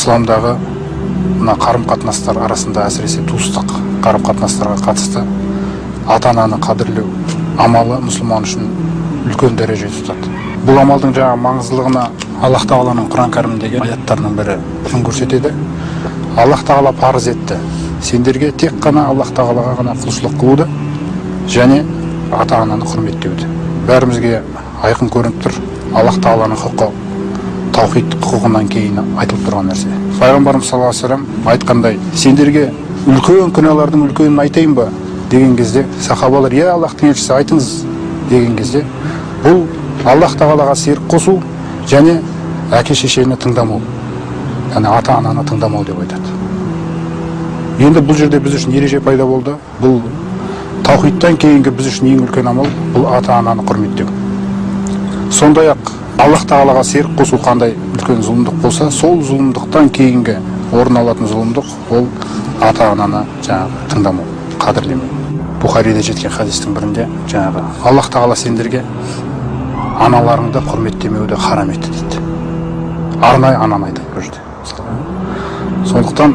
Исламдағы мына қарым қатынастар арасында, әсіресе туыстық қарым қатынастарға қатысты ата ананы қадірлеу амалы мұсылман үшін үлкен дәреже тұтады. Бұл амалдың жаңағы маңыздылығына Аллах Тағаланың Құран Кәрімдегі аяттарының бірі күн көрсетеді. Аллах Тағала парыз етті сендерге тек қана Аллах Тағалаға ғана құлшылық қылуды және ата ананы құрметтеуді. Бәрімізге айқын көрініп тұр, Аллах Тағаланың құқы таухид құқығынан кейін айтылып тұрған нәрсе. Пайғамбарымыз саллаллаху алейхи вассалам айтқандай, сендерге үлкен күнәлардың үлкенін айтайын ба деген кезде, сахабалар: «Иә, Аллахтың елшісі, айтыңыз», – деген кезде, бұл Аллах Тағалаға серік қосу және әке шешені тыңдамау, яғни ата ананы тыңдамау деп айтады. Енді бұл жерде біз үшін ереже пайда болды. Бұл таухидтан кейінгі біз үшін ең үлкен амал – бұл ата ананы құрметтеу. Сондай ақ Аллах Тағалаға серік қосу қандай үлкен зұлымдық болса, сол зұлымдықтан кейінгі орын алатын зұлымдық – ол ата ананы жаңағы тыңдамау, қадірлемеу. Бухариде жеткен хадистің бірінде жаңағы Аллах Тағала сендерге аналарыңды құрметтемеуді харам етті дейді. Арнайы ананы айтады бұл жерде. Сондықтан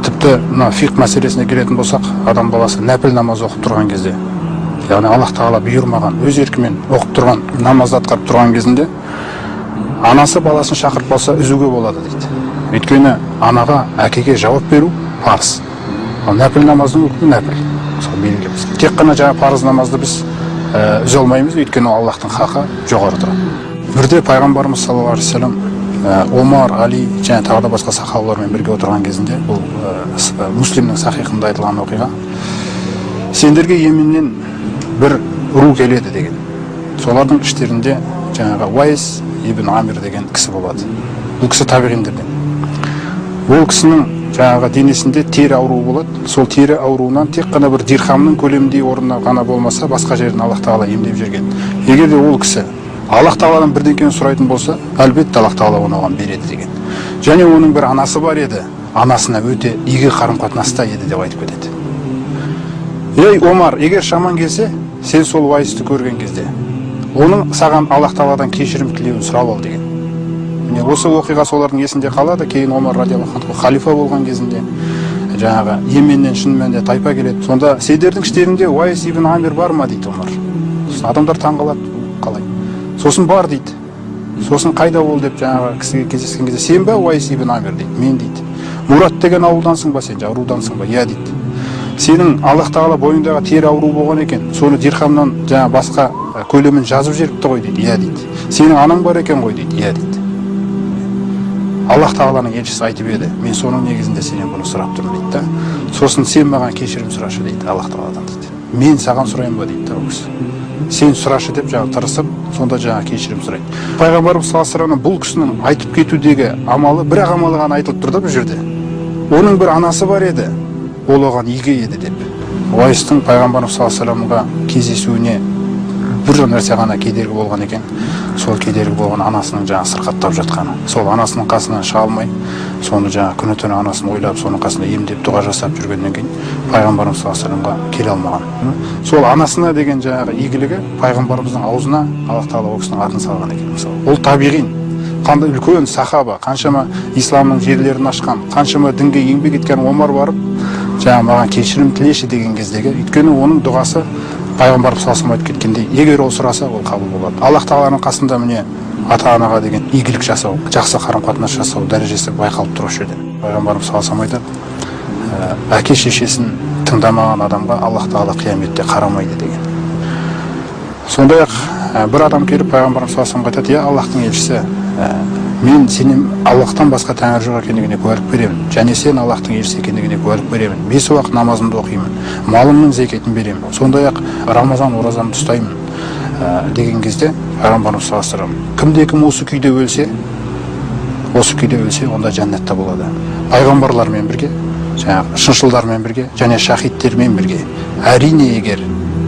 тіпті мына фиқһ мәселесіне келетін болсақ, адам баласы нәпіл намаз оқып тұрған кезде, яғни Аллах Тағала бұйырмаған, өз еркімен оқып тұрған намазды атқарып тұрған кезінде анасы баласын шақырып қалса, үзуге болады дейді. Өйткені анаға, әкеге жауап беру парыз. Ал нәпіл намаздың үкімі нәпіл, мысалы, белгілі. Біз тек қана жаңа парыз намазды біз үзе алмаймыз, өйткені ол Аллахтың хақы жоғары тұрады. Бірде пайғамбарымыз саллаллаху алейхи вассалам Омар, Али және тағы да басқа сахабалармен бірге отырған кезінде, бұл Муслимнің сахихында айтылған оқиға, сендерге Йеменнен бір ру келеді деген. Солардың іштерінде жаңағы Уайс ибн Амир деген кісі болады. Бұл кісі табиғиндерден. Ол кісінің жаңағы денесінде тері ауруы болады. Сол тері ауруынан тек қана бір дирхамның көлеміндей орнына ғана болмаса, басқа жерін Аллах Тағала емдеп жіберген. Егер де ол кісі Аллах Тағаладан бірдеңкені сұрайтын болса, әлбетте, Аллах Тағала оны оған береді деген. Және оның бір анасы бар еді, анасына өте игі қарым қатынаста еді деп айтып кетеді. Ей, Омар, егер шаман келсе, сен сол Уайсты көрген кезде оның саған Аллах Тағаладан кешірім тілеуін сұрап ал деген. Міне, осы оқиға солардың есінде қалады. Кейін Омар радиаллаху анху халифа болған кезінде жаңағы Йеменнен шын мәнінде тайпа келеді. Сонда: «Сендердің іштеріңде Уайс ибн Амир бар ма?» – дейді Омар. Сосын адамдар таң қалады: «Қалай?» Сосын: «Бар», – дейді. Сосын: «Қайда ол?» – деп, жаңағы кісіге кездескен кезде: «Сен ба Уайс ибн Амир?» – дейді. «Мен», – дейді. «Мурат деген ауылдансың ба сен, жаңағы рудансың ба?» «Иә», – дейді. «Сенің Аллах Тағала бойыңдағы тері ауру болған екен, соны дирхамнан жаңа басқа көлемін жазып жіберіпті ғой», – дейді. «Иә», – дейді. «Сенің анаң бар екен ғой», – дейді. «Иә», – дейді. «Аллах Тағаланың елшісі айтып еді, мен соның негізінде сенен бұны сұрап тұрмын», – дейді да. Сосын: «Сен маған кешірім сұрашы», – дейді, «Аллах Тағаладан», – дейді. «Мен саған сұрайын ба?» – дейді да ол кісі. «Сен сұрашы», – деп жаңағы тырысып, сонда жаңағы кешірім сұрайды. Пайғамбарымыз саллаллаху алейхи бұл кісінің айтып кетудегі амалы, бір ақ амалы ғана айтылып тұр да бұл жерде: оның бір анасы бар еді, ол оған игі еді деп. Уайстың пайғамбарымыз саллаллаху алейхи вассаламға кездесуіне бір нәрсе ғана кедергі болған екен. Сол кедергі болған анасының жаңағы сырқаттап жатқаны. Сол анасының қасынан шыға алмай, соны жаңағы күні түні анасын ойлап, соның қасында емдеп, дұға жасап жүргеннен кейін пайғамбарымыз саллаллаху алейхи вассаламға келе алмаған. Сол анасына деген жаңағы игілігі пайғамбарымыздың аузына Аллах Тағала ол кісінің атын салған екен. Мысалы, ол табиғин, қандай үлкен сахаба, қаншама исламның жерлерін ашқан, қаншама дінге еңбек еткен Омар барып жаңағы маған кешірім тілеші деген кездегі, өйткені оның дұғасы, пайғамбарымыз саллаллаху алейхи айтып кеткендей, егер ол сұраса, ол қабыл болады Аллах Тағаланың қасында. Міне, ата анаға деген игілік жасау, жақсы қарым қатынас жасау дәрежесі байқалып тұр осы жерде. Пайғамбарымыз саллаллаху алейхи айтады: әке шешесін тыңдамаған адамға Аллах Тағала қияметте қарамайды деген. Сондай ақ бір адам келіп пайғамбарымыз саллаллаху алейхи айтады: «Иә, Аллахтың елшісі, мен сенен Аллахтан басқа тәңір жоқ екендігіне куәлік беремін және сен Аллахтың елшісі екендігіне куәлік беремін. Бес уақыт намазымды оқимын, малымның зекетін беремін, сондай ақ рамазан оразамды ұстаймын», – деген кезде, пайғамбарымыз саллаллаху алейхи вассалам: «Кімде кім осы күйде өлсе, осы күйде өлсе, онда жәннатта болады, пайғамбарлармен бірге, жаңағы шыншылдармен бірге және шахидтермен бірге, әрине, егер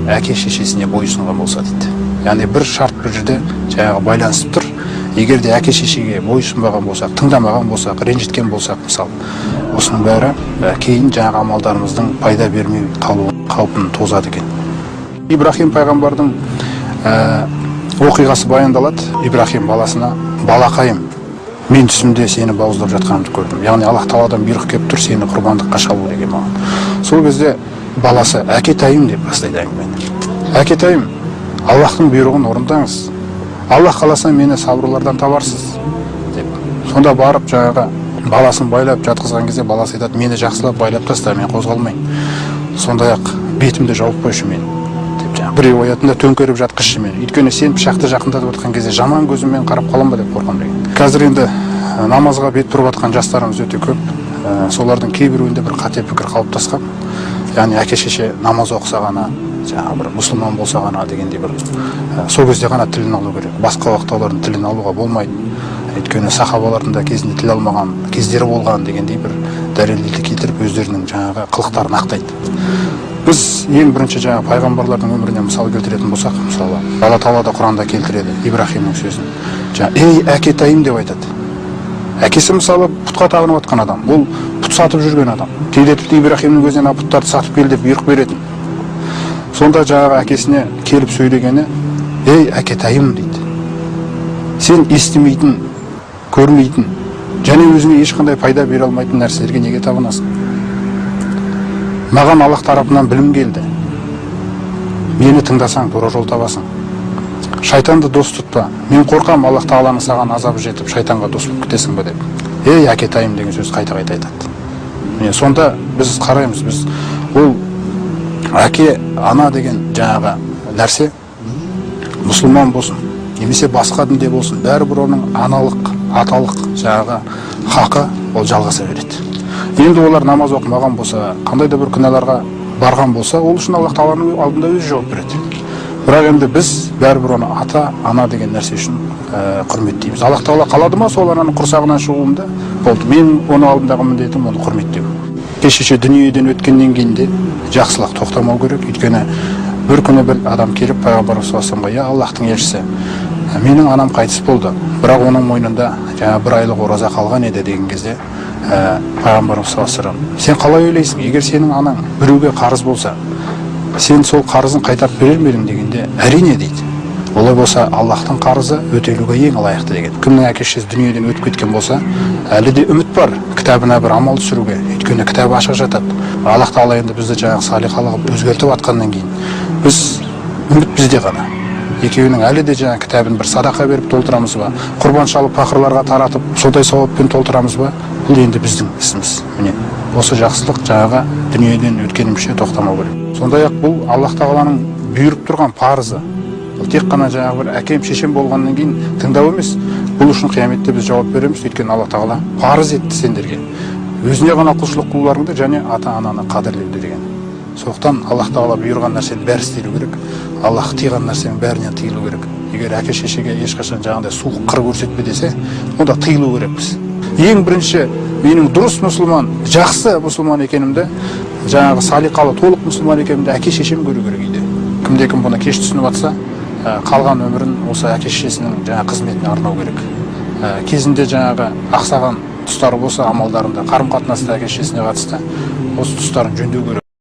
әке шешесіне бойұсынған болса», – дейді. Яғни бір шарт бұл жерде жаңағы байланысып тұр. Егер де әке шешеге бойұсынбаған болсақ, тыңдамаған болсақ, ренжіткен болсақ, мысалы, осының бәрі кейін жаңағы амалдарымыздың пайда бермей қалу қаупін туғызады екен. Ибрахим пайғамбардың оқиғасы баяндалады. Ибрахим баласына: «Балақайым, Мен түсімде сені бауыздап жатқанымды көрдім. Яғни Аллах тағаладан бұйрық келіп тұр, сені құрбандыққа шалу деген маған. Сол кезде баласы әкетайым деп бастайды әңгімені. Әкетайым, Аллахтың бұйрығын орындаңыз. Аллах қаласа мені сабырлардан табарсыз деп. Сонда барып жаңағы баласын байлап жатқызған кезде баласы айтады, мені жақсылап байлап таста, мен қозғалмайын. Сондай-ақ бетімді жауып қойшы мен деп жаңағы бір риуаятында төңкеріп жатқызшы мені. Өйткені сен пышақты жақындатып жатқан кезде жаман көзіммен қарап қалам ба деп қорқамын деген. Қазір енді намазға бет бұрып жатқан жастарымыз өте көп. Солардың кейбіреуінде бір қате пікір қалыптасқан. Яғни әке шеше намаз оқыса ғана, жаңағы бір мұсылман болса ғана дегендей бір сол кезде ғана тілін алу керек. Басқа уақытта олардың тілін алуға болмайды. Өйткені сахабалардың да кезінде тіл алмаған кездері болған дегендей бір дәлелдерді келтіріп өздерінің жаңағы қылықтарын ақтайды. Біз ең бірінші жаңағы пайғамбарлардың өміріне мысал келтіретін болсақ, мысалы Алла тағала да Құранда келтіреді Ибраһимнің сөзін. Жаңа ей әкетайым деп айтады. Әкесі мысалы пұтқа табынып жатқан адам, ол пұт сатып жүрген адам. Кейде тіпті Ибраһимнің өзіне ана пұттарды сатып кел деп бұйрық беретін. Сонда жаңағы әкесіне келіп сөйлегені, ей әкетайым дейді. Сен естімейтін, көрмейтін және өзіңе ешқандай пайда бере алмайтын нәрселерге неге табынасың? Маған Аллах тарапынан білім келді. Мені тыңдасаң, тура жол табасың. Шайтанды дос тұтпа. Мен қорқам, Аллах тағаланың саған азабы жетіп, шайтанға дос болып кетесің бе деп. Ей әкетайым деген сөз қайта-қайта айтады. Міне сонда біз қараймыз, біз ол әке, ана деген жаңағы нәрсе мұсылман болсын, немесе басқа дінде болсын, бәрібір оның аналық, аталық жаңағы хақы ол жалғаса береді. Енді олар намаз оқымаған болса, қандай да бір күнәларға барған болса, ол үшін Аллах тағаланың алдында өзі жауап береді. Бірақ енді біз бәрібір оны ата, ана деген нәрсе үшін құрметтейміз. Аллах тағала қалады ма сол ананың құрсағынан шығуымды? Болды. Мен оның алдындағы міндетім оны құрметтеу. Кешеше дүниеден өткеннен кейін де жақсылық тоқтамау керек. Өйткені бір күні бір адам келіп пайғамбарымыз саллаллаху алейхи вассаламға, я Аллахтың елшісі, менің анам қайтыс болды, бірақ оның мойнында жаңа бір айлық ораза қалған еді деген кезде, пайғамбарымыз саллаллаху алейхи вассалам, сен қалай ойлайсың, егер сенің анаң біреуге қарыз болса, сен сол қарызын қайтарып берер ме едің дегенде, әрине дейді. Олай болса, Аллахтың қарызы өтелуге ең лайықты деген. Кімнің әке шешесі дүниеден өтіп кеткен болса, әлі де үміт бар кітабына бір амал түсіруге. Өйткені кітабы ашық жатады. Аллах тағала енді бізді жаңағы салиқалы қылып өзгертіп жатқаннан кейін біз үміт бізде ғана. Екеуінің әлі де жаңағы кітабын бір садақа беріп толтырамыз ба, құрбан шалып пақырларға таратып сондай сауаппен толтырамыз ба, бұл енді біздің ісіміз. Міне осы жақсылық жаңағы дүниеден өткенімізше тоқтамау керек. Сондай-ақ бұл Аллах тағаланың бұйырып тұрған парызы. Бұл тек қана жаңағы бір әкем шешем болғаннан кейін тыңдау емес. Бұл үшін қияметте біз жауап береміз. Өйткені Аллах тағала парыз етті сендерге өзіне ғана құлшылық қылуларыңды және ата ананы қадірлеуді деген. Сондықтан Аллах тағала бұйырған нәрсенің бәрі істелу керек. Аллах тыйған нәрсенің бәрінен тыйылу керек. Егер әке шешеге ешқашан жаңағыдай суық қыр көрсетпе десе, онда тыйылу керекпіз. Ең бірінші менің дұрыс мұсылман, жақсы мұсылман екенімді, жаңағы салиқалы толық мұсылман екенімді әке шешем көру керек үйде. Кімде кім бұны кеш түсініп жатса, қалған өмірін осы әке шешесінің жаңа қызметіне арнау керек. Кезінде жаңағы ақсаған тұстары болса амалдарында, қарым қатынаста әке шешесіне қатысты осы тұстарын жөндеу керек.